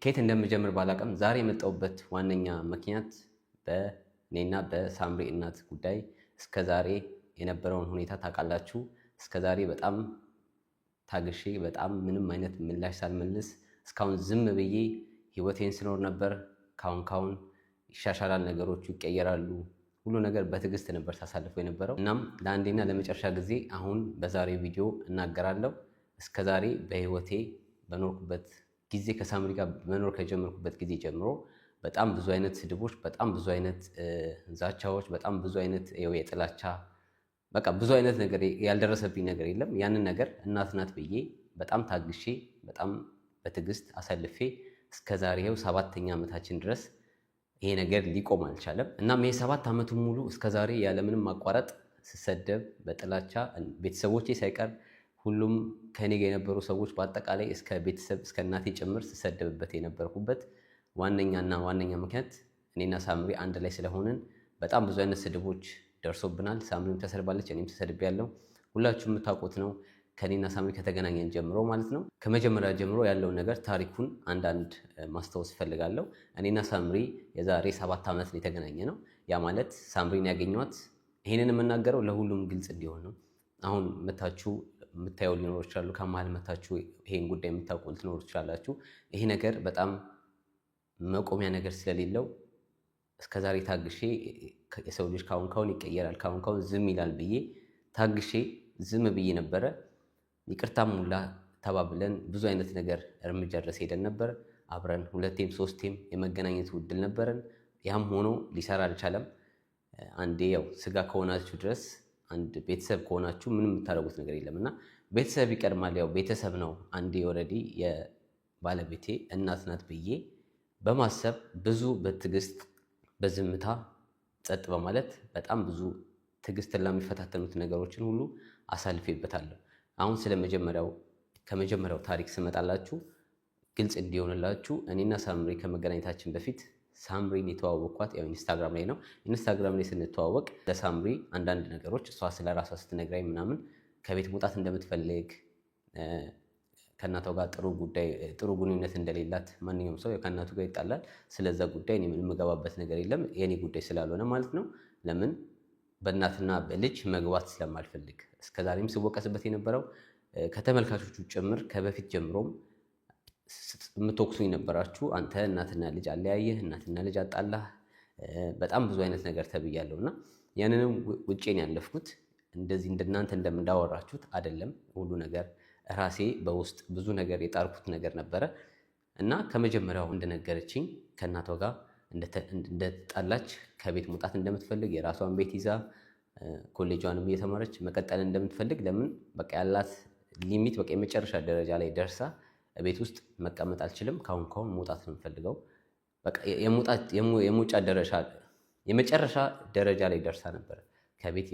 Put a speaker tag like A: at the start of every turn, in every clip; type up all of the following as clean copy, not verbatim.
A: ከየት እንደምጀምር ባላውቅም ዛሬ የመጣሁበት ዋነኛ ምክንያት በእኔና በሳምሪ እናት ጉዳይ እስከ ዛሬ የነበረውን ሁኔታ ታውቃላችሁ። እስከ ዛሬ በጣም ታግሼ፣ በጣም ምንም አይነት ምላሽ ሳልመልስ እስካሁን ዝም ብዬ ህይወቴን ስኖር ነበር። ካሁን ካሁን ይሻሻላል፣ ነገሮቹ ይቀየራሉ፣ ሁሉ ነገር በትዕግስት ነበር ሳሳልፈው የነበረው። እናም ለአንዴና ለመጨረሻ ጊዜ አሁን በዛሬ ቪዲዮ እናገራለሁ። እስከ ዛሬ በህይወቴ በኖርኩበት ጊዜ፣ ከሳምሪ ጋር መኖር ከጀመርኩበት ጊዜ ጀምሮ በጣም ብዙ አይነት ስድቦች፣ በጣም ብዙ አይነት ዛቻዎች፣ በጣም ብዙ አይነት የጥላቻ፣ በቃ ብዙ አይነት ነገር ያልደረሰብኝ ነገር የለም። ያንን ነገር እናት ናት ብዬ በጣም ታግሼ፣ በጣም በትዕግስት አሳልፌ እስከ ዛሬው 7ኛ ዓመታችን ድረስ ይሄ ነገር ሊቆም አልቻለም። እናም ይሄ 7 ዓመቱን ሙሉ እስከ ዛሬ ያለምንም ማቋረጥ ስሰደብ በጥላቻ፣ ቤተሰቦቼ ሳይቀር፣ ሁሉም ከኔ ጋር የነበሩ ሰዎች በአጠቃላይ እስከ ቤተሰብ እስከ እናቴ ጭምር ስሰደብበት የነበርኩበት ዋነኛና ዋነኛ ምክንያት እኔና ሳምሪ አንድ ላይ ስለሆንን በጣም ብዙ አይነት ስድቦች ደርሶብናል። ሳምሪም ተሰድባለች፣ እኔም ተሰድቤያለሁ። ሁላችሁም የምታውቁት ነው። ከኔና ሳምሪ ከተገናኘን ጀምሮ ማለት ነው። ከመጀመሪያ ጀምሮ ያለውን ነገር ታሪኩን አንዳንድ ማስታወስ እፈልጋለሁ። እኔና ሳምሪ የዛሬ 7 ዓመት ነው የተገናኘነው። ያ ማለት ሳምሪን ያገኘኋት፣ ይሄንን የምናገረው ለሁሉም ግልጽ እንዲሆን ነው። አሁን መታችሁ የምታየው ሊኖር ይችላሉ። ከመሀል መታችሁ ይሄን ጉዳይ የምታውቁ ልትኖሩ ትችላላችሁ። ይሄ ነገር በጣም መቆሚያ ነገር ስለሌለው እስከዛሬ ታግሼ፣ የሰው ልጅ ካሁን ካሁን ይቀየራል፣ ካሁን ካሁን ዝም ይላል ብዬ ታግሼ ዝም ብዬ ነበረ። ይቅርታም ሁላ ተባብለን ብዙ አይነት ነገር እርምጃ ድረስ ሄደን ነበር። አብረን ሁለቴም ሶስቴም የመገናኘት እድል ነበረን። ያም ሆኖ ሊሰራ አልቻለም። አንዴ ያው ስጋ ከሆናችሁ ድረስ፣ አንድ ቤተሰብ ከሆናችሁ ምንም የምታደርጉት ነገር የለም እና ቤተሰብ ይቀድማል። ያው ቤተሰብ ነው። አንዴ already የባለቤቴ እናት ናት ብዬ በማሰብ ብዙ በትዕግስት፣ በዝምታ፣ ጸጥ በማለት በጣም ብዙ ትዕግስትን ለሚፈታተኑት ነገሮችን ሁሉ አሳልፌበታለሁ። አሁን ስለ መጀመሪያው፣ ከመጀመሪያው ታሪክ ስመጣላችሁ፣ ግልጽ እንዲሆንላችሁ፣ እኔና ሳምሪ ከመገናኘታችን በፊት ሳምሪን የተዋወቅኳት ያው ኢንስታግራም ላይ ነው። ኢንስታግራም ላይ ስንተዋወቅ ለሳምሪ አንዳንድ ነገሮች እሷ ስለ ራሷ ስትነግራኝ ምናምን ከቤት መውጣት እንደምትፈልግ፣ ከእናቷ ጋር ጥሩ ጉዳይ ጥሩ ግንኙነት እንደሌላት፣ ማንኛውም ሰው ከእናቱ ጋር ይጣላል። ስለዛ ጉዳይ እኔ ምንም የምገባበት ነገር የለም፣ የኔ ጉዳይ ስላልሆነ ማለት ነው። ለምን በእናትና በልጅ መግባት ስለማልፈልግ፣ እስከዛሬም ስወቀስበት የነበረው ከተመልካቾቹ ጭምር፣ ከበፊት ጀምሮም የምትወቅሱኝ ነበራችሁ። አንተ እናትና ልጅ አለያየህ፣ እናትና ልጅ አጣላህ፣ በጣም ብዙ አይነት ነገር ተብያለሁ እና ያንንም ውጬን ያለፍኩት እንደዚህ እንደናንተ እንደምንዳወራችሁት አይደለም። ሁሉ ነገር ራሴ በውስጥ ብዙ ነገር የጣርኩት ነገር ነበረ እና ከመጀመሪያው እንደነገረችኝ ከእናቷ ጋር እንደተጣላች፣ ከቤት መውጣት እንደምትፈልግ፣ የራሷን ቤት ይዛ ኮሌጇንም እየተማረች መቀጠል እንደምትፈልግ፣ ለምን በቃ ያላት limit በቃ የመጨረሻ ደረጃ ላይ ደርሳ ቤት ውስጥ መቀመጥ አልችልም፣ ካሁን ካሁን መውጣት ነው የምፈልገው፣ በቃ የመውጫ ደረጃ የመጨረሻ ደረጃ ላይ ደርሳ ነበር። ከቤት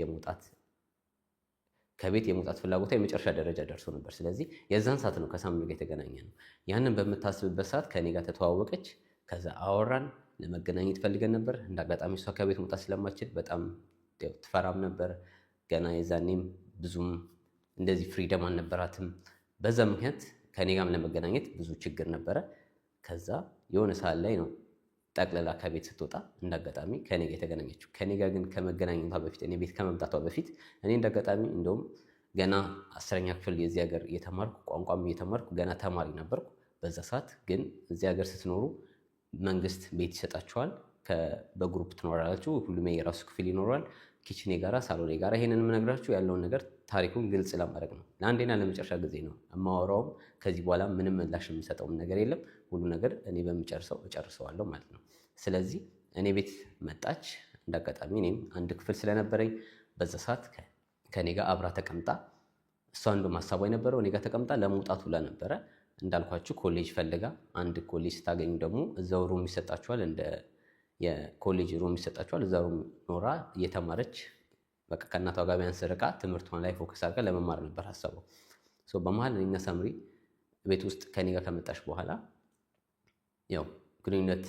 A: የመውጣት ፍላጎቷ የመጨረሻ ደረጃ ደርሶ ነበር። ስለዚህ የዛን ሰዓት ነው ከሳምሪ ጋር የተገናኘነው። ያንን በምታስብበት ሰዓት ከእኔ ጋር ተተዋወቀች። ከዛ አወራን። ለመገናኘት ፈልገን ነበር። እንደ አጋጣሚ እሷ ከቤት መውጣት ስለማትችል በጣም ትፈራም ነበር። ገና የዛኔም ብዙም እንደዚህ freedom አልነበራትም። በዛ ምክንያት ከእኔ ጋርም ለመገናኘት ብዙ ችግር ነበረ። ከዛ የሆነ ሰዓት ላይ ነው ጠቅልላ ከቤት ስትወጣ እንደ አጋጣሚ ከእኔ ጋር የተገናኘችው። ከእኔ ጋር ግን ከመገናኘቷ በፊት፣ እኔ ቤት ከመምጣቷ በፊት፣ እኔ እንደ አጋጣሚ እንደውም ገና 10ኛ ክፍል የዚህ ሀገር እየተማርኩ፣ ቋንቋም እየተማርኩ ገና ተማሪ ነበርኩ። በዛ ሰዓት ግን እዚህ ሀገር ስትኖሩ መንግስት ቤት ይሰጣችኋል። በ group ትኖራላችሁ። ሁሉም የራሱ ክፍል ይኖረዋል። Kitchen የጋራ፣ ሳሎን የጋራ። ይሄንን የምነግራችሁ ያለውን ነገር ታሪኩን ግልጽ ለማድረግ ነው። ለአንዴና ለመጨረሻ ጊዜ ነው የማወራውም። ከዚህ በኋላ ምንም ምላሽ የምሰጠውም ነገር የለም። ሁሉ ነገር እኔ በምጨርሰው እጨርሰዋለሁ ማለት ነው። ስለዚህ እኔ ቤት መጣች። እንዳጋጣሚ እኔም አንድ ክፍል ስለነበረኝ በዛ ሰዓት ከእኔ ጋር አብራ ተቀምጣ፣ እሷ እንደውም ሀሳቧ የነበረው እኔ ጋር ተቀምጣ ለመውጣት ሁላ ነበረ። እንዳልኳችሁ ኮሌጅ ፈልጋ አንድ ኮሌጅ ስታገኙ ደግሞ እዛው room ይሰጣችኋል፣ እንደ የኮሌጅ room ይሰጣችኋል። እዛ room ኖራ እየተማረች በቃ ከእናቷ ጋር ቢያንስ ርቃ ትምህርቷን ላይ focus አድርጋ ለመማር ነበር ሀሳቧ። በመሀል እኔና ሳምሪ ቤት ውስጥ ከኔ ጋር ከመጣች በኋላ ያው ግንኙነት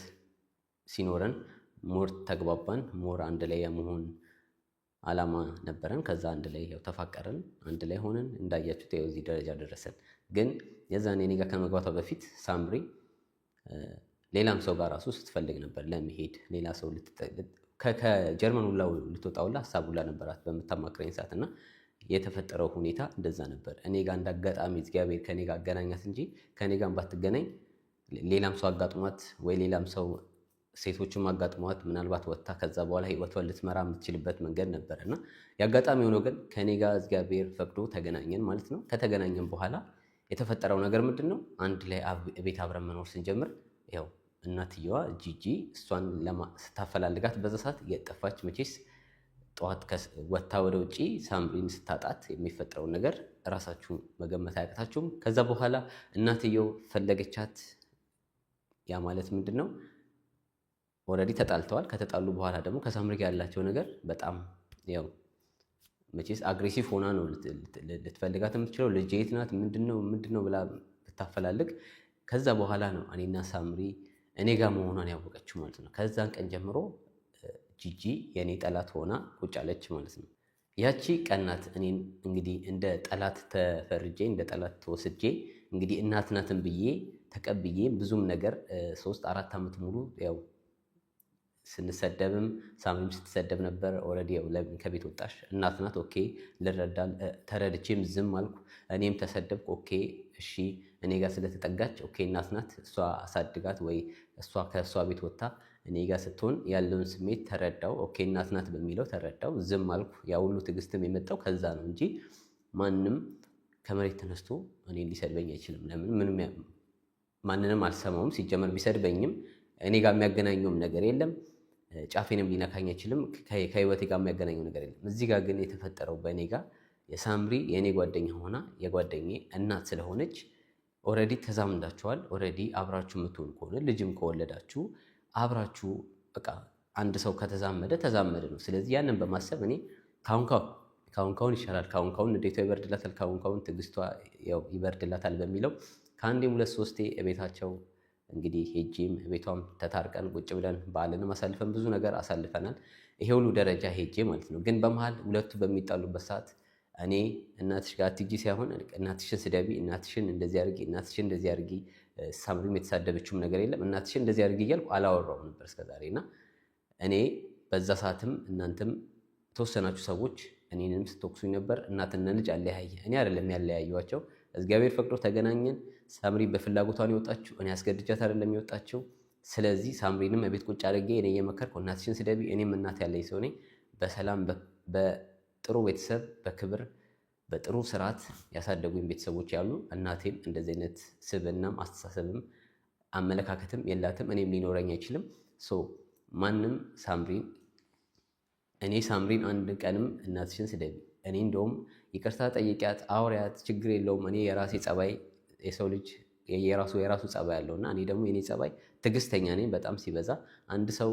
A: ሲኖረን more ተግባባን፣ more አንድ ላይ የመሆን አላማ ነበረን። ከዛ አንድ ላይ ያው ተፋቀርን፣ አንድ ላይ ሆነን እንዳያችሁት ያው እዚህ ደረጃ ደረሰን። ግን የዛኔ እኔ ጋር ከመግባቷ በፊት ሳምሪ ሌላም ሰው ጋር ራሱ ስትፈልግ ነበር ለመሄድ፣ ሌላ ሰው ከጀርመን ሁላ ልትወጣ ሁላ ሀሳብ ሁላ ነበራት በምታማክረኝ ሰዓት። እና የተፈጠረው ሁኔታ እንደዛ ነበር። እኔ ጋር እንዳጋጣሚ እግዚአብሔር ከእኔ ጋር አገናኛት እንጂ ከእኔ ጋር ባትገናኝ ሌላም ሰው አጋጥሟት ወይ ሌላም ሰው ሴቶችም አጋጥሟት ምናልባት ወጥታ ከዛ በኋላ ህይወቷን ልትመራ የምትችልበት መንገድ ነበር። እና የአጋጣሚ ሆኖ ግን ከእኔ ጋር እግዚአብሔር ፈቅዶ ተገናኘን ማለት ነው። ከተገናኘን በኋላ የተፈጠረው ነገር ምንድን ነው? አንድ ላይ ቤት አብረን መኖር ስንጀምር ያው እናትየዋ ጂጂ እሷን ስታፈላልጋት በዛ ሰዓት የጠፋች፣ መቼስ ጠዋት ወጥታ ወደ ውጭ ሳምሪን ስታጣት የሚፈጠረውን ነገር እራሳችሁ መገመት አያቅታችሁም። ከዛ በኋላ እናትየው ፈለገቻት። ያ ማለት ምንድን ነው? Already ተጣልተዋል። ከተጣሉ በኋላ ደግሞ ከሳምሪ ጋር ያላቸው ነገር በጣም ያው መቼስ aggressive ሆና ነው ልትፈልጋት የምትችለው። ልጄ የት ናት፣ ምንድነው ምንድነው ብላ ብታፈላልግ ከዛ በኋላ ነው እኔና ሳምሪ እኔ ጋር መሆኗን ያወቀችው ማለት ነው። ከዛን ቀን ጀምሮ ጂጂ የእኔ ጠላት ሆና ቁጭ አለች ማለት ነው። ያቺ ቀናት እኔን እንግዲህ እንደ ጠላት ተፈርጄ፣ እንደ ጠላት ተወስጄ፣ እንግዲህ እናት ናትን ብዬ ተቀብዬ ብዙም ነገር 3-4 ዓመት ሙሉ ያው ስንሰደብም ሳምሪም ስትሰደብ ነበር። Already ያው ለምን ከቤት ወጣሽ? እናት ናት። Okay ልረዳ ተረድቼም ዝም አልኩ። እኔም ተሰደብኩ። Okay እሺ እኔ ጋር ስለተጠጋች okay እናት ናት፣ እሷ አሳድጋት ወይ እሷ ከእሷ ቤት ወጥታ እኔ ጋር ስትሆን ያለውን ስሜት ተረዳው። Okay እናት ናት በሚለው ተረዳው፣ ዝም አልኩ። ያ ሁሉ ትዕግስትም የመጣው ከዛ ነው እንጂ ማንም ከመሬት ተነስቶ እኔን ሊሰድበኝ አይችልም። ለምን ምንም ማንንም አልሰማውም። ሲጀመር ቢሰድበኝም እኔ ጋር የሚያገናኘውም ነገር የለም። ጫፌንም ሊነካኝ አይችልም። ከህይወቴ ጋር የሚያገናኘው ነገር የለም። እዚህ ጋር ግን የተፈጠረው በእኔ ጋር የሳምሪ የእኔ ጓደኛ ሆና የጓደኜ እናት ስለሆነች already ተዛምዳችኋል። Already አብራችሁ የምትሆኑ ከሆነ፣ ልጅም ከወለዳችሁ አብራችሁ፣ በቃ አንድ ሰው ከተዛመደ ተዛመደ ነው። ስለዚህ ያንን በማሰብ እኔ ካሁን ካሁን ይሻላል፣ ካሁን ካሁን ንዴቷ ይበርድላታል፣ ካሁን ካሁን ትዕግስቷ ያው ይበርድላታል በሚለው ከአንዴም ሁለት ሶስቴ እቤታቸው እንግዲህ ሄጄም ቤቷም ተታርቀን ቁጭ ብለን በዓልንም አሳልፈን ብዙ ነገር አሳልፈናል። ይሄ ሁሉ ደረጃ ሄጄ ማለት ነው። ግን በመሀል ሁለቱ በሚጣሉበት ሰዓት እኔ እናትሽ ጋር አትሂጂ ሳይሆን እናትሽን ስደቢ፣ እናትሽን እንደዚህ አድርጊ፣ እናትሽን እንደዚህ አድርጊ፣ ሳምሪም የተሳደበችውም ነገር የለም፣ እናትሽን እንደዚህ አድርጊ እያልኩ አላወራውም ነበር እስከዛሬ። እና እኔ በዛ ሰዓትም እናንተም የተወሰናችሁ ሰዎች እኔንም ስትወቅሱኝ ነበር። እናትና ልጅ አለያየ፣ እኔ አይደለም ያለያዩዋቸው፣ እግዚአብሔር ፈቅዶ ተገናኘን። ሳምሪ በፍላጎቷ ነው የወጣችው፣ እኔ አስገድጃት አይደለም የወጣችው። ስለዚህ ሳምሪንም እቤት ቁጭ አድርጌ እኔ እየመከርኩ እናትሽን ስደቢ፣ እኔም እናት ያለኝ ሰው ነኝ። በሰላም በጥሩ ቤተሰብ በክብር በጥሩ ስርዓት ያሳደጉኝ ቤተሰቦች ያሉ፣ እናቴም እንደዚህ አይነት ስብዕናም አስተሳሰብም አመለካከትም የላትም፣ እኔም ሊኖረኝ አይችልም። So ማንም ሳምሪን፣ እኔ ሳምሪን አንድ ቀንም እናትሽን ስደቢ፣ እኔ እንደውም ይቅርታ ጠይቂያት አውሪያት፣ ችግር የለውም። እኔ የራሴ ጸባይ፣ የሰው ልጅ የራሱ የራሱ ጸባይ አለው እና እኔ ደግሞ የኔ ጸባይ ትዕግስተኛ ነኝ በጣም ሲበዛ። አንድ ሰው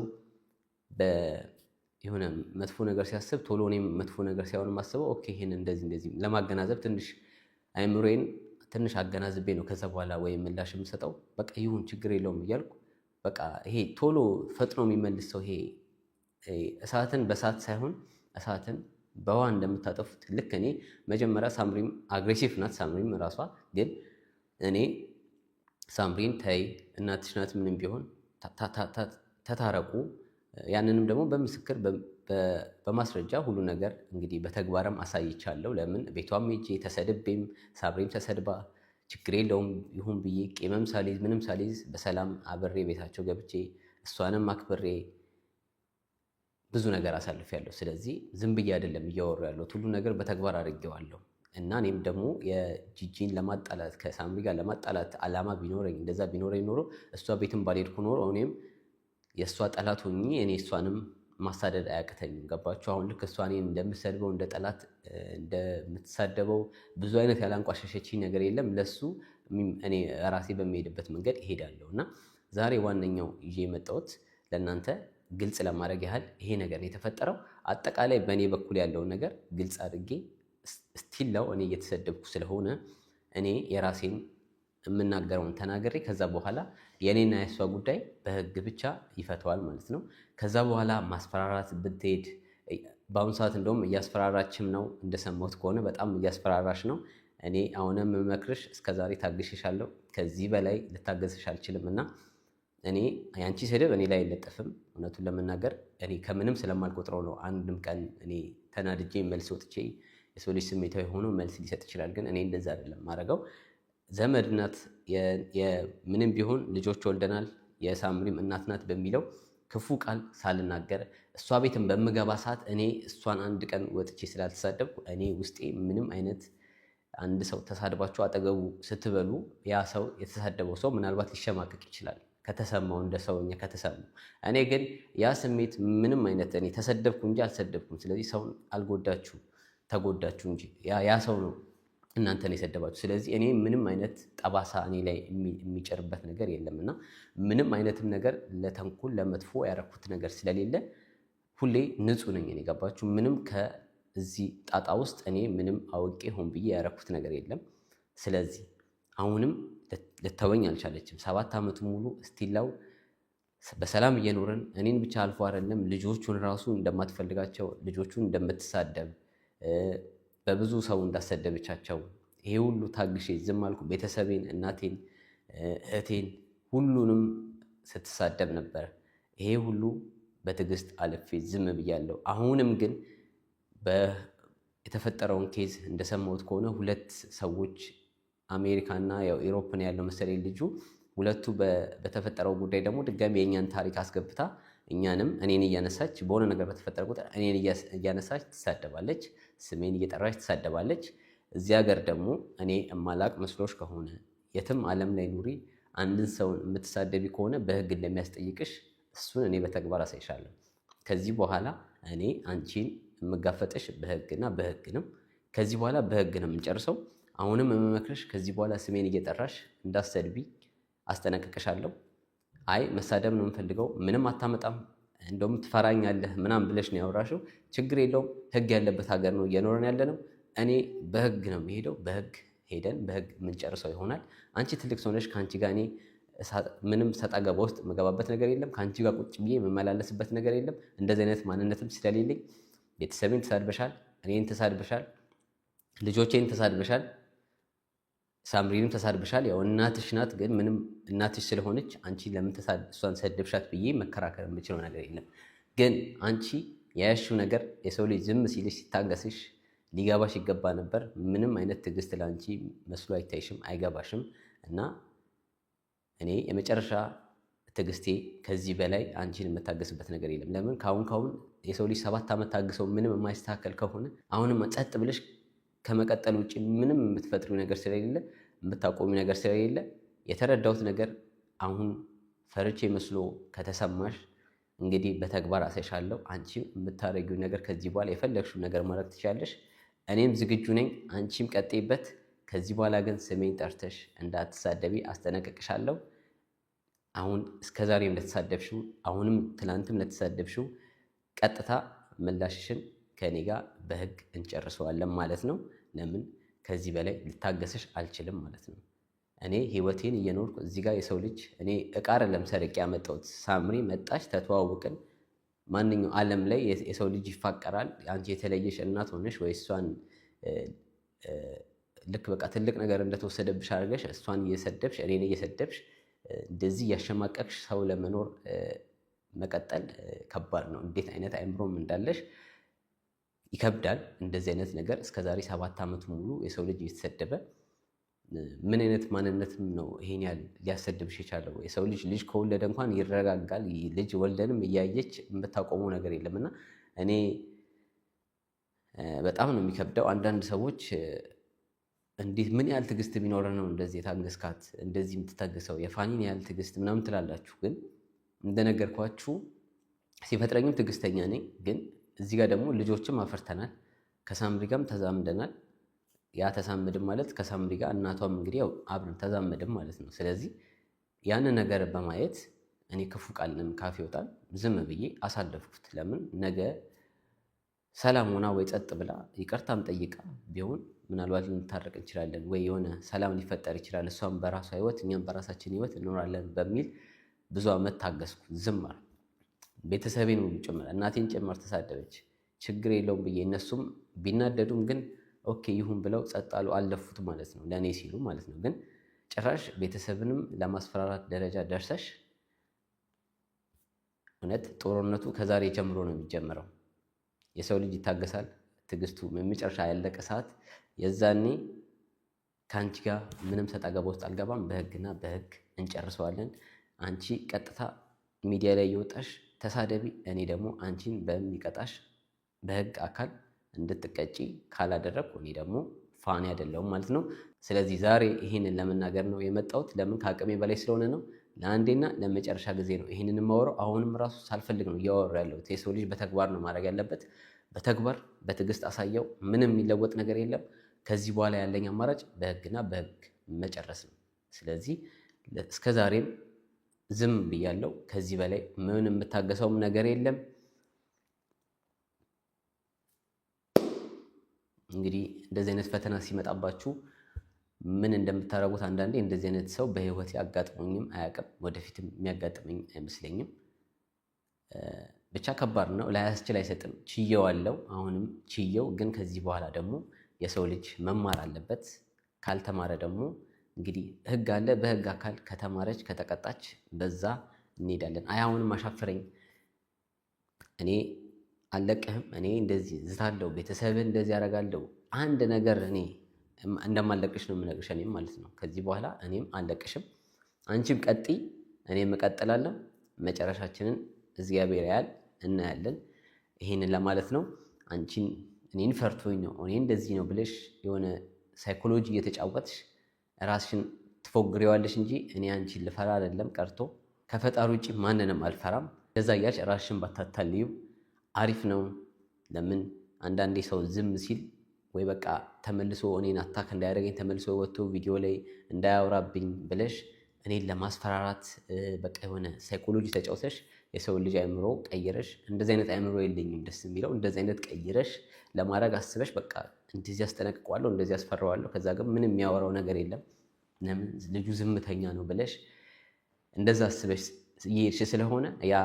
A: የሆነ መጥፎ ነገር ሲያስብ ቶሎ እኔም መጥፎ ነገር ሳይሆን የማስበው okay ይሄን እንደዚህ እንደዚህ ለማገናዘብ ትንሽ አይምሮዬን ትንሽ አገናዝቤ ነው ከዛ በኋላ ወይ ምላሽ የምሰጠው። በቃ ይሁን ችግር የለውም እያልኩ፣ በቃ ይሄ ቶሎ ፈጥኖ የሚመልስ ሰው፣ ይሄ እሳትን በእሳት ሳይሆን እሳትን በውሃ እንደምታጠፉት ልክ እኔ መጀመሪያ ሳምሪም aggressive ናት። ሳምሪም ራሷ ግን እኔ ሳምሪን ተይ እናትሽ ናት፣ ምንም ቢሆን ተታረቁ። ያንንም ደግሞ በምስክር በማስረጃ ሁሉ ነገር እንግዲህ በተግባርም አሳይቻለሁ። ለምን ቤቷም ሄጄ ተሰድቤም ሳምሪም ተሰድባ ችግር የለውም ይሁን ብዬ ቂምም ሳልይዝ ምንም ሳልይዝ በሰላም አብሬ ቤታቸው ገብቼ እሷንም አክብሬ ብዙ ነገር አሳልፌያለሁ። ስለዚህ ዝም ብዬ አይደለም እያወሩ ያለሁት፣ ሁሉ ነገር በተግባር አድርጌዋለሁ። እና እኔም ደግሞ የጂጂን ለማጣላት ከሳምሪ ጋር ለማጣላት አላማ ቢኖረኝ፣ እንደዛ ቢኖረኝ ኖሮ እሷ ቤትም ባልሄድኩ ኖሮ እኔም የእሷ ጠላት ሆኜ እኔ እሷንም ማሳደድ አያቅተኝም። ገባችሁ? አሁን ልክ እሷ እኔን እንደምሰድበው፣ እንደ ጠላት እንደምትሳደበው፣ ብዙ አይነት ያላንቋሸሸችኝ ነገር የለም። ለሱ እኔ ራሴ በሚሄድበት መንገድ እሄዳለሁ። እና ዛሬ ዋነኛው ይዤ የመጣሁት ለእናንተ ግልጽ ለማድረግ ያህል ይሄ ነገር ነው የተፈጠረው። አጠቃላይ በእኔ በኩል ያለውን ነገር ግልጽ አድርጌ still ነው እኔ እየተሰደብኩ ስለሆነ እኔ የራሴን የምናገረውን ተናግሬ ከዛ በኋላ የእኔና የእሷ ጉዳይ በህግ ብቻ ይፈተዋል ማለት ነው። ከዛ በኋላ ማስፈራራት ብትሄድ በአሁኑ ሰዓት እንደውም እያስፈራራችም ነው፣ እንደሰማሁት ከሆነ በጣም እያስፈራራሽ ነው። እኔ አሁንም የምመክርሽ እስከዛሬ ታግሼሻለሁ፣ ከዚህ በላይ ልታገዝሽ አልችልም እና እኔ ያንቺ ስድብ እኔ ላይ አይለጠፍም። እውነቱን ለመናገር እኔ ከምንም ስለማልቆጥረው ነው። አንድም ቀን እኔ ተናድጄ መልስ ወጥቼ፣ የሰው ልጅ ስሜታዊ ሆኖ መልስ ሊሰጥ ይችላል። ግን እኔ እንደዛ አይደለም ማድረገው። ዘመድ ናት፣ ምንም ቢሆን ልጆች ወልደናል፣ የሳምሪም እናት ናት በሚለው ክፉ ቃል ሳልናገር እሷ ቤትን በምገባ ሰዓት እኔ እሷን አንድ ቀን ወጥቼ ስላልተሳደብኩ እኔ ውስጤ ምንም አይነት፣ አንድ ሰው ተሳድባችሁ አጠገቡ ስትበሉ ያ ሰው የተሳደበው ሰው ምናልባት ሊሸማቀቅ ይችላል ከተሰማው፣ እንደ ሰውኛ ከተሰማው። እኔ ግን ያ ስሜት ምንም አይነት፣ እኔ ተሰደብኩ እንጂ አልሰደብኩም። ስለዚህ ሰውን አልጎዳችሁ፣ ተጎዳችሁ እንጂ ያ ሰው ነው እናንተን የሰደባችሁ። ስለዚህ እኔ ምንም አይነት ጠባሳ እኔ ላይ የሚጭርበት ነገር የለም እና ምንም አይነትም ነገር ለተንኮል ለመጥፎ ያረኩት ነገር ስለሌለ ሁሌ ንጹህ ነኝ። እኔ ገባችሁ? ምንም ከዚህ ጣጣ ውስጥ እኔ ምንም አውቄ ሆን ብዬ ያረኩት ነገር የለም። ስለዚህ አሁንም ልተወኝ አልቻለችም። 7 ዓመቱ ሙሉ still now በሰላም እየኖርን እኔን ብቻ አልፎ አይደለም ልጆቹን ራሱ እንደማትፈልጋቸው፣ ልጆቹን እንደምትሳደብ፣ በብዙ ሰው እንዳሰደበቻቸው ይሄ ሁሉ ታግሼ ዝም አልኩ። ቤተሰቤን፣ እናቴን፣ እህቴን ሁሉንም ስትሳደብ ነበር። ይሄ ሁሉ በትዕግስት አልፌ ዝም ብያለሁ። አሁንም ግን የተፈጠረውን case እንደሰማሁት ከሆነ ሁለት ሰዎች አሜሪካና ያው Europe ነው ያለው መሰለኝ ልጁ፣ ሁለቱ በተፈጠረው ጉዳይ ደግሞ ድጋሚ የእኛን ታሪክ አስገብታ እኛንም እኔን እያነሳች በሆነ ነገር በተፈጠረ ቁጥር እኔን እያነሳች ትሳደባለች፣ ስሜን እየጠራች ትሳደባለች። እዚህ ሀገር ደግሞ እኔ እማላቅ መስሎሽ ከሆነ የትም ዓለም ላይ ኑሪ፣ አንድን ሰውን የምትሳደቢ ከሆነ በሕግ እንደሚያስጠይቅሽ እሱን እኔ በተግባር አሳይሻለሁ። ከዚህ በኋላ እኔ አንቺን የምጋፈጥሽ በሕግና በሕግ ነው። ከዚህ በኋላ በሕግ ነው የምንጨርሰው። አሁንም የምመክርሽ ከዚህ በኋላ ስሜን እየጠራሽ እንዳትሰድቢ አስጠነቅቅሻለሁ። አይ መሳደብ ነው የምፈልገው፣ ምንም አታመጣም፣ እንደውም ትፈራኛለህ ምናምን ብለሽ ነው ያወራሽው። ችግር የለውም፣ ህግ ያለበት ሀገር ነው እየኖረን ያለ ነው። እኔ በህግ ነው የምሄደው። በህግ ሄደን በህግ የምንጨርሰው ይሆናል። አንቺ ትልቅ ሰው ነሽ። ከአንቺ ጋር እኔ ምንም ሰጣ ገባ ውስጥ የምገባበት ነገር የለም። ከአንቺ ጋር ቁጭ ብዬ የምመላለስበት ነገር የለም። እንደዚህ አይነት ማንነትም ስለሌለኝ ቤተሰቤን ተሳድበሻል፣ እኔን ተሳድበሻል፣ ልጆቼን ተሳድበሻል፣ ሳምሪንም ተሳድበሻል። ያው እናትሽ ናት፣ ግን ምንም እናትሽ ስለሆነች አንቺ ለምን እሷን ሰደብሻት ብዬ መከራከር የምችለው ነገር የለም። ግን አንቺ የያዝሽው ነገር የሰው ልጅ ዝም ሲልሽ ሲታገስሽ ሊገባሽ ይገባ ነበር። ምንም አይነት ትዕግስት ለአንቺ መስሎ አይታይሽም፣ አይገባሽም። እና እኔ የመጨረሻ ትዕግስቴ፣ ከዚህ በላይ አንቺን የምታገስበት ነገር የለም። ለምን ካሁን ካሁን የሰው ልጅ 7 ዓመት ታግሰው ምንም የማይስተካከል ከሆነ አሁንም ጸጥ ብለሽ ከመቀጠል ውጭ ምንም የምትፈጥሪው ነገር ስለሌለ፣ የምታቆሚው ነገር ስለሌለ፣ የተረዳሁት ነገር አሁን ፈርቼ መስሎ ከተሰማሽ እንግዲህ በተግባር አሳይሻለሁ። አንቺም የምታደርጊው ነገር ከዚህ በኋላ የፈለግሽው ነገር ማድረግ ትችያለሽ። እኔም ዝግጁ ነኝ። አንቺም ቀጥይበት። ከዚህ በኋላ ግን ስሜን ጠርተሽ እንዳትሳደቢ አስጠነቅቅሻለሁ። አሁን እስከ ዛሬም ለተሳደብሽው፣ አሁንም ትናንትም ለተሳደብሽው ቀጥታ ምላሽሽን ከእኔ ጋር በህግ እንጨርሰዋለን ማለት ነው። ለምን ከዚህ በላይ ልታገስሽ አልችልም ማለት ነው። እኔ ህይወቴን እየኖርኩ እዚህ ጋር የሰው ልጅ፣ እኔ እቃ አይደለም ሰርቄ ያመጣሁት። ሳምሪ መጣች፣ ተተዋውቅን። ማንኛው ዓለም ላይ የሰው ልጅ ይፋቀራል። አንቺ የተለየሽ እናት ሆነሽ ወይ እሷን ልክ በቃ ትልቅ ነገር እንደተወሰደብሽ አድርገሽ እሷን እየሰደብሽ እኔን እየሰደብሽ እንደዚህ እያሸማቀቅሽ ሰው ለመኖር መቀጠል ከባድ ነው። እንዴት አይነት አይምሮም እንዳለሽ ይከብዳል። እንደዚህ አይነት ነገር እስከዛሬ 7 ዓመት ሙሉ የሰው ልጅ እየተሰደበ ምን አይነት ማንነትም ነው ይሄን ያህል ሊያሰድብሽ የቻለው? የሰው ልጅ ልጅ ከወለደ እንኳን ይረጋጋል። ልጅ ወልደንም እያየች የምታቆመው ነገር የለም እና እኔ በጣም ነው የሚከብደው። አንዳንድ ሰዎች እንዴት ምን ያህል ትዕግስት ቢኖር ነው እንደዚህ የታገስካት፣ እንደዚህ የምትታገሰው፣ የፋኒን ያህል ትዕግስት ምናምን ትላላችሁ። ግን እንደነገርኳችሁ ሲፈጥረኝም ትዕግስተኛ ነኝ። ግን እዚህ ጋር ደግሞ ልጆችም አፍርተናል፣ ከሳምሪ ጋርም ተዛምደናል። ያ ተዛምድም ማለት ከሳምሪ ጋር እናቷም እንግዲህ ያው አብረን ተዛመድም ማለት ነው። ስለዚህ ያንን ነገር በማየት እኔ ክፉ ቃልንም ካፍ ይወጣል ዝም ብዬ አሳለፍኩት። ለምን ነገ ሰላም ሆና ወይ ጸጥ ብላ ይቅርታም ጠይቃ ቢሆን ምናልባት ልንታረቅ እንችላለን ወይ የሆነ ሰላም ሊፈጠር ይችላል። እሷም በራሷ ህይወት እኛም በራሳችን ህይወት እንኖራለን በሚል ብዙ ዓመት ታገስኩ። ዝም አልኩ። ቤተሰቤን ሁሉ ጭምር እናቴን ጭምር ተሳደበች። ችግር የለውም ብዬ እነሱም ቢናደዱም ግን okay ይሁን ብለው ጸጥ አሉ፣ አለፉት ማለት ነው፣ ለእኔ ሲሉ ማለት ነው። ግን ጭራሽ ቤተሰብንም ለማስፈራራት ደረጃ ደርሰሽ እውነት ጦርነቱ ከዛሬ ጀምሮ ነው የሚጀምረው። የሰው ልጅ ይታገሳል። ትዕግስቱ የመጨረሻ ያለቀ ሰዓት የዛኔ ከአንቺ ጋር ምንም ሰጣ ገባ ውስጥ አልገባም። በህግና በህግ እንጨርሰዋለን። አንቺ ቀጥታ ሚዲያ ላይ እየወጣሽ ተሳደቢ፣ እኔ ደግሞ አንቺን በሚቀጣሽ በህግ አካል እንድትቀጪ ካላደረግኩ እኔ ደግሞ ፋኒ አይደለሁም ማለት ነው። ስለዚህ ዛሬ ይህንን ለመናገር ነው የመጣሁት። ለምን ከአቅሜ በላይ ስለሆነ ነው። ለአንዴና ለመጨረሻ ጊዜ ነው ይህንን የማወራው። አሁንም ራሱ ሳልፈልግ ነው እያወራሁ ያለሁት። የሰው ልጅ በተግባር ነው ማድረግ ያለበት። በተግባር በትዕግስት አሳየው። ምንም የሚለወጥ ነገር የለም። ከዚህ በኋላ ያለኝ አማራጭ በህግና በህግ መጨረስ ነው። ስለዚህ እስከ ዛሬም ዝም ብያለሁ። ከዚህ በላይ ምን የምታገሰውም ነገር የለም። እንግዲህ እንደዚህ አይነት ፈተና ሲመጣባችሁ ምን እንደምታደርጉት አንዳንዴ እንደዚህ አይነት ሰው በህይወት ያጋጥሞኝም አያውቅም፣ ወደፊትም የሚያጋጥመኝ አይመስለኝም። ብቻ ከባድ ነው። ላያስችል አይሰጥም። ችየዋለሁ፣ አሁንም ችየው። ግን ከዚህ በኋላ ደግሞ የሰው ልጅ መማር አለበት። ካልተማረ ደግሞ እንግዲህ ህግ አለ። በህግ አካል ከተማረች ከተቀጣች በዛ እንሄዳለን። አይ አሁንም አሻፈረኝ፣ እኔ አልለቅህም፣ እኔ እንደዚህ ዝታለሁ፣ ቤተሰብህ እንደዚህ ያደርጋለሁ። አንድ ነገር እኔ እንደማለቅሽ ነው የምነግርሽ፣ እኔም ማለት ነው። ከዚህ በኋላ እኔም አልለቅሽም፣ አንቺም ቀጥይ፣ እኔም እቀጥላለሁ። መጨረሻችንን እግዚአብሔር ያያል፣ እናያለን። ይሄንን ለማለት ነው። አንቺን እኔን ፈርቶኝ ነው እኔ እንደዚህ ነው ብለሽ የሆነ ሳይኮሎጂ እየተጫወትሽ ራስሽን ትፎግሪዋለሽ እንጂ እኔ አንቺን ልፈራ አይደለም ቀርቶ ከፈጣሪ ውጭ ማንንም አልፈራም። ለዛ እያልሽ ራስሽን ባታታልዩ አሪፍ ነው። ለምን አንዳንዴ ሰው ዝም ሲል ወይ በቃ ተመልሶ እኔን attack እንዳያደርገኝ ተመልሶ ወጥቶ ቪዲዮ ላይ እንዳያወራብኝ ብለሽ እኔን ለማስፈራራት በቃ የሆነ ሳይኮሎጂ ተጫውተሽ የሰውን ልጅ አእምሮ ቀይረሽ፣ እንደዚህ አይነት አእምሮ የለኝም ደስ የሚለው እንደዚህ አይነት ቀይረሽ ለማድረግ አስበሽ በቃ እንደዚህ አስጠነቅቀዋለሁ፣ እንደዚህ አስፈራዋለሁ፣ ከዛ ግን ምንም የሚያወራው ነገር የለም ለምን ልጁ ዝምተኛ ነው ብለሽ እንደዛ አስበሽ እየሄድሽ ስለሆነ ያ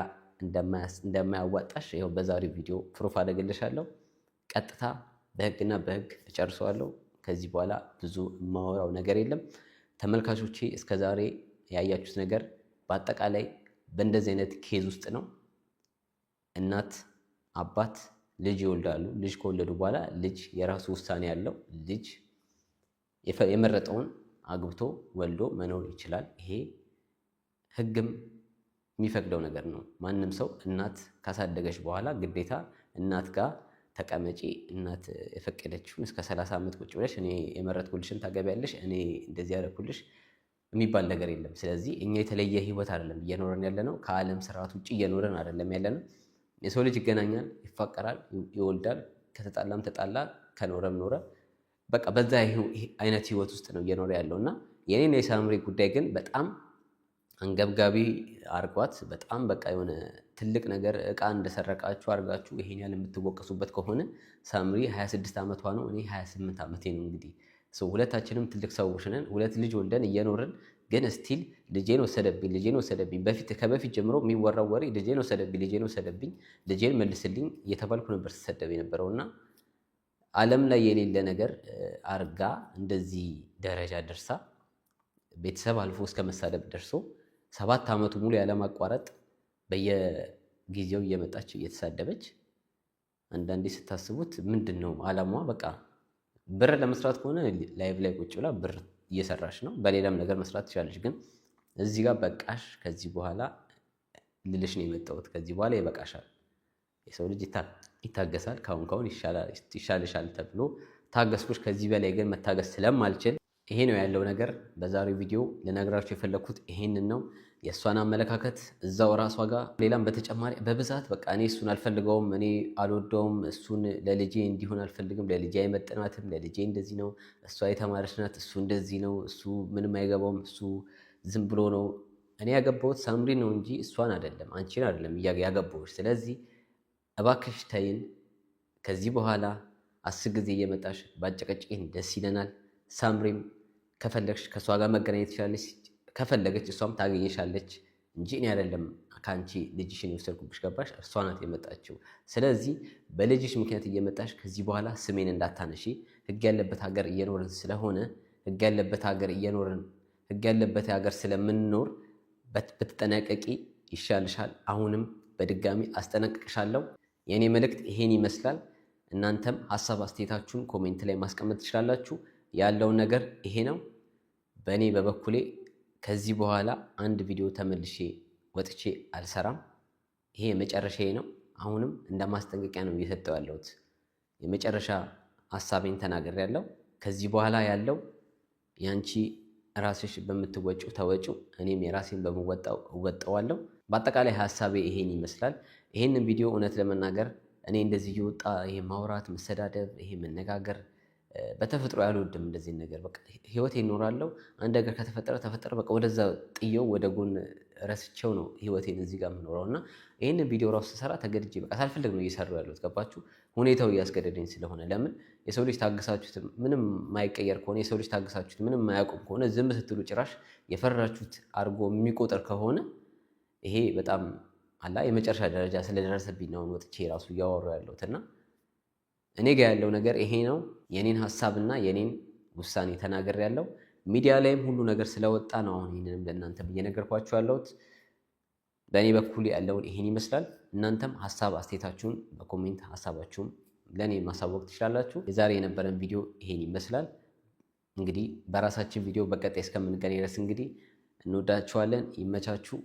A: እንደማያዋጣሽ ይኸው በዛሬው ቪዲዮ proof አደርግልሻለሁ። ቀጥታ በህግና በህግ እጨርሰዋለሁ። ከዚህ በኋላ ብዙ የማወራው ነገር የለም። ተመልካቾቼ እስከዛሬ ያያችሁት ነገር በአጠቃላይ በእንደዚህ አይነት case ውስጥ ነው። እናት አባት ልጅ ይወልዳሉ። ልጅ ከወለዱ በኋላ ልጅ የራሱ ውሳኔ ያለው ልጅ የመረጠውን አግብቶ ወልዶ መኖር ይችላል። ይሄ ህግም የሚፈቅደው ነገር ነው። ማንም ሰው እናት ካሳደገች በኋላ ግዴታ እናት ጋር ተቀመጪ፣ እናት የፈቀደችውን እስከ 30 ዓመት ቁጭ ብለሽ እኔ የመረጥኩልሽን ታገቢያለሽ፣ እኔ እንደዚህ ያደረኩልሽ የሚባል ነገር የለም። ስለዚህ እኛ የተለየ ህይወት አይደለም እየኖረን ያለ ነው። ከዓለም ስርዓት ውጭ እየኖረን አይደለም ያለ ነው። የሰው ልጅ ይገናኛል፣ ይፋቀራል፣ ይወልዳል። ከተጣላም ተጣላ፣ ከኖረም ኖረ። በቃ በዛ አይነት ህይወት ውስጥ ነው እየኖረ ያለው እና የኔና የሳምሪ ጉዳይ ግን በጣም አንገብጋቢ አርጓት በጣም በቃ የሆነ ትልቅ ነገር እቃ እንደሰረቃችሁ አርጋችሁ ይሄን ያህል የምትወቀሱበት ከሆነ ሳምሪ 26 ዓመቷ ነው፣ እኔ 28 ዓመቴ ነው። እንግዲህ ሁለታችንም ትልቅ ሰዎች ነን። ሁለት ልጅ ወልደን እየኖርን ግን still ልጄን ወሰደብኝ፣ ልጄን ወሰደብኝ። በፊት ከበፊት ጀምሮ የሚወራው ወሬ ልጄን ወሰደብኝ፣ ልጄን ወሰደብኝ፣ ልጄን መልስልኝ እየተባልኩ ነበር ስሰደብ የነበረውና ዓለም ላይ የሌለ ነገር አርጋ እንደዚህ ደረጃ ደርሳ ቤተሰብ አልፎ እስከ መሳደብ ደርሶ 7 ዓመቱ ሙሉ ያለማቋረጥ በየጊዜው እየመጣች እየተሳደበች፣ አንዳንዴ ስታስቡት ምንድን ነው አላማዋ? በቃ ብር ለመስራት ከሆነ live ላይ ቁጭ ብላ ብር እየሰራች ነው። በሌላም ነገር መስራት ትችላለች። ግን እዚህ ጋር በቃሽ፣ ከዚህ በኋላ ልልሽ ነው የመጣሁት። ከዚህ በኋላ ይበቃሻል። የሰው ልጅ ይታገሳል። ካሁን ካሁን ይሻልሻል ተብሎ ታገስኩሽ። ከዚህ በላይ ግን መታገስ ስለማልችል ይሄ ነው ያለው ነገር። በዛሬው ቪዲዮ ልነግራችሁ የፈለግኩት ይሄንን ነው። የእሷን አመለካከት እዛው ራሷ ጋር ሌላም በተጨማሪ በብዛት በቃ እኔ እሱን አልፈልገውም፣ እኔ አልወደውም፣ እሱን ለልጄ እንዲሆን አልፈልግም፣ ለልጄ አይመጥናትም፣ ለልጄ እንደዚህ ነው፣ እሷ የተማረች ናት፣ እሱ እንደዚህ ነው፣ እሱ ምንም አይገባውም፣ እሱ ዝም ብሎ ነው። እኔ ያገባሁት ሳምሪ ነው እንጂ እሷን አይደለም፣ አንቺን አይደለም ያገባሁሽ። ስለዚህ እባክሽ ተይን። ከዚህ በኋላ 10 ጊዜ እየመጣሽ ባጨቀጭቅን ደስ ይለናል። ሳምሪም ከፈለግሽ ከእሷ ጋር መገናኘት ትችላለች። ከፈለገች እሷም ታገኘሻለች እንጂ እኔ አይደለም ከአንቺ ልጅሽን የወሰድኩብሽ። ገባሽ? እርሷ ናት የመጣችው። ስለዚህ በልጅሽ ምክንያት እየመጣሽ ከዚህ በኋላ ስሜን እንዳታነሺ። ህግ ያለበት ሀገር እየኖርን ስለሆነ ህግ ያለበት ሀገር እየኖርን ህግ ያለበት ሀገር ስለምንኖር ብትጠነቀቂ ይሻልሻል። አሁንም በድጋሚ አስጠነቅቅሻለሁ። የእኔ መልእክት ይሄን ይመስላል። እናንተም ሀሳብ አስተያየታችሁን comment ላይ ማስቀመጥ ትችላላችሁ። ያለውን ነገር ይሄ ነው። በእኔ በበኩሌ ከዚህ በኋላ አንድ ቪዲዮ ተመልሼ ወጥቼ አልሰራም። ይሄ የመጨረሻዬ ነው። አሁንም እንደ ማስጠንቀቂያ ነው እየሰጠው ያለሁት። የመጨረሻ ሀሳቤን ተናግሬያለሁ። ከዚህ በኋላ ያለው ያንቺ ራስሽ በምትወጪው ተወጪው፣ እኔም የራሴን በምወጣው እወጣዋለሁ። በአጠቃላይ ሀሳቤ ይሄን ይመስላል። ይሄንን ቪዲዮ እውነት ለመናገር እኔ እንደዚህ እየወጣ ይሄ ማውራት፣ መሰዳደብ፣ ይሄ መነጋገር በተፈጥሮ አልወድም። እንደዚህ ነገር በቃ ህይወቴ እኖራለሁ። አንድ ነገር ከተፈጠረ ተፈጠረ፣ በቃ ወደዛ ጥየው ወደ ጎን ረስቸው ነው ህይወቴን እዚህ ጋር የምኖረው። እና ይህንን ቪዲዮ ራሱ ስሰራ ተገድጄ በቃ ሳልፈልግ ነው እየሰራሁ ያለሁት። ገባችሁ? ሁኔታው እያስገደደኝ ስለሆነ። ለምን የሰው ልጅ ታግሳችሁት ምንም የማይቀየር ከሆነ፣ የሰው ልጅ ታግሳችሁት ምንም የማያቆም ከሆነ፣ ዝም ስትሉ ጭራሽ የፈራችሁት አድርጎ የሚቆጥር ከሆነ ይሄ በጣም አላ የመጨረሻ ደረጃ ስለደረሰብኝ ነው ወጥቼ ራሱ እያወራሁ ያለሁት። እና እኔ ጋር ያለው ነገር ይሄ ነው። የኔን ሀሳብና የኔን ውሳኔ ተናግሬያለሁ። ሚዲያ ላይም ሁሉ ነገር ስለወጣ ነው አሁን ይህንንም ለእናንተ እየነገርኳችሁ ያለሁት። በእኔ በኩል ያለውን ይሄን ይመስላል። እናንተም ሀሳብ አስተያየታችሁን በ comment ሀሳባችሁን ለእኔ ማሳወቅ ትችላላችሁ። የዛሬ የነበረን ቪዲዮ ይሄን ይመስላል። እንግዲህ በራሳችን ቪዲዮ በቀጣይ እስከምንገናኝ ድረስ እንግዲህ እንወዳችኋለን። ይመቻችሁ።